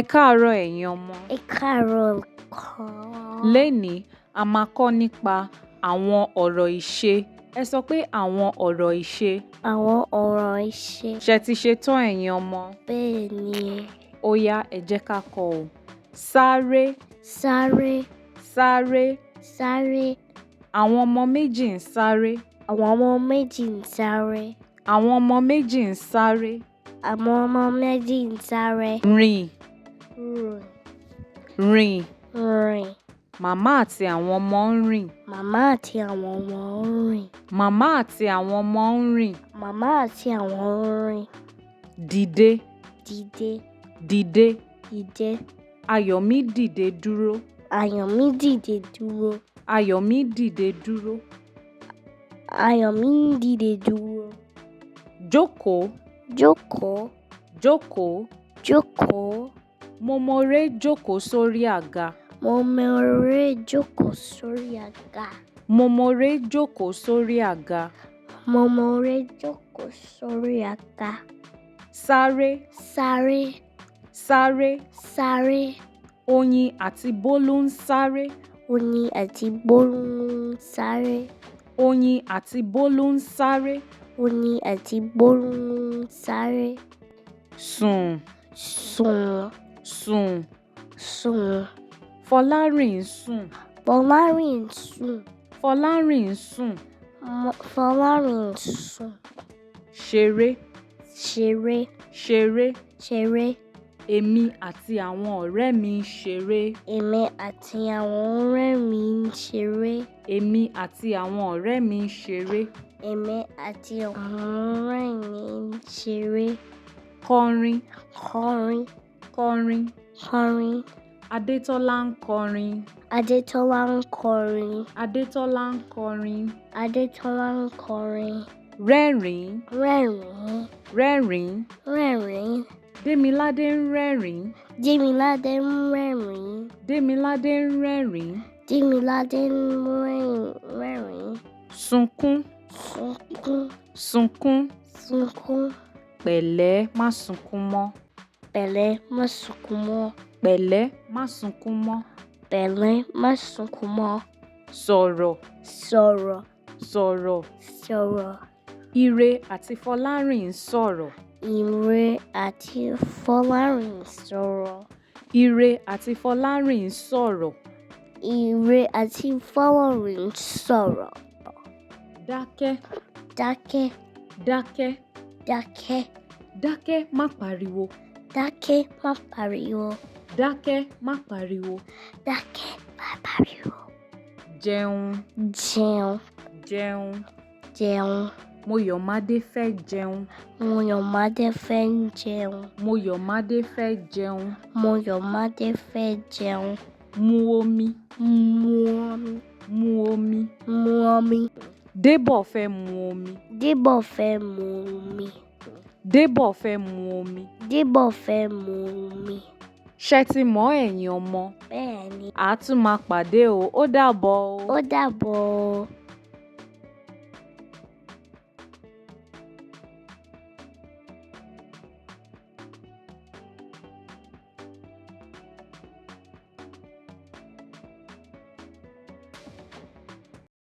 Ẹ káàárọ̀ ẹ̀yin ọmọ. Ẹ káàárọ̀ olùkọ́. Lénìí, a máa kọ́ nípa àwọn ọ̀rọ̀ ìṣe. Ẹ sọ pé àwọn ọ̀rọ̀ ìṣe. Àwọn ọ̀rọ̀ ìṣe. Ṣé ti ṣe tán ẹ̀yin ọmọ? Bẹ́ẹ̀ ni. Ó yá, ẹ jẹ́ ká kọ́ ọ. Sáré. Sáré. Sáré. Sáré. Àwọn ọmọ méjì ń sáré. Àwọn ọmọ méjì ń sáré. Àwọn ọmọ méjì ń sáré. Àwọn ọmọ méjì ń sáré. Rìn. Rìn. Rìn. Rìn. Màmá àti àwọn ọmọ ń rìn. Màmá àti àwọn ọmọ ń rìn. Màmá àti àwọn ọmọ ń rìn. Màmá àti àwọn ń rìn. Dìde. Dìde. Dìde. Dìde. Ayọ̀mí dìde dúró. Ayọ̀mí dìde dúró. Ayọ̀mí dìde dúró. Ayọ̀mí dìde dúró. Jókòó. Jókòó. Jókòó. Jókòó. Momore jókòó sórí àga. Momore jókòó sórí àga. Momore jókòó sórí àga. Momore jókòó sórí àga. Sáré. Sáré. Sáré. Sáré. Oyin àti Bólú ń sáré. Oyin àti Bólú ń sáré. Oyin àti Bólú ń sáré. Oyin àti Bólú ń sáré. Sùn. Sùn. Sùn. Sùn. Fọlárìn ń sùn. Fọlárìn ń sùn. Fọlárìn ń sùn. Fọlárìn ń sùn. Ṣeré. Ṣeré. Ṣeré. Ṣeré. Èmi àti àwọn ọ̀rẹ́ mi ń ṣeré. Èmi àti àwọn ọ̀rẹ́ mi ń ṣeré. Èmi àti àwọn ọ̀rẹ́ mi ń ṣeré. Èmi àti àwọn ọ̀rẹ́ mi ń ṣeré. Kọrin. Kọrin. Kọrin. Kọrin. Adétọ́lá ń kọrin. Adétọ́lá ń kọrin. Adétọ́lá ń kọrin. Adétọ́lá ń kọrin. Rẹ́rìn-ín. Rẹ́rìn-ín. Rẹ́rìn-ín. Rẹ́rìn-ín. Démiládé ń rẹ́rìn-ín. Démiládé ń rẹ́rìn-ín. Démiládé ń rẹ́rìn-ín. Démiládé ń rẹ́rìn-ín. Sunkún. Sunkún. Sunkún. Sunkún. Pẹ̀lẹ́, má sunkún mọ́. Pẹ̀lẹ́, má sunkún mọ́. Pẹ̀lẹ́, má sunkún mọ́. Pẹ̀lẹ́, má sunkún mọ́. Sọ̀rọ̀. Sọ̀rọ̀. Sọ̀rọ̀. Sọ̀rọ̀. Ire àti Fọlárìn ń sọ̀rọ̀. Ire àti Fọlárìn ń sọ̀rọ̀. Ire àti Fọlárìn ń sọ̀rọ̀. Ire àti Fọlárìn ń sọ̀rọ̀. Dákẹ́. Dákẹ́. Dákẹ́. Dákẹ́. Dákẹ́, má pariwo. Dákẹ́, má pariwo. Dákẹ́, má pariwo. Dákẹ́, má pariwo. Jẹun. Jẹun. Jẹun. Jẹun. Mọ́yọ̀mádé fẹ́ jẹun. Mọ́yọ̀mádé fẹ́ jẹun. Mọ́yọ̀mádé fẹ́ jẹun. Mọ́yọ̀mádé fẹ́ jẹun. Mu omi. Mu omi. Mu omi. Mu omi. Débọ̀ fẹ́ mu omi. Débọ̀ fẹ́ mu omi. Débọ̀ fẹ́ mu omi. Débọ̀ fẹ́ mu omi. Ṣé ti mọ̀ ẹ̀yin ọmọ? Bẹ́ẹ̀ni. A tún máa pàdé o. Ó dàbọ̀ o. Ó dàbọ̀ o.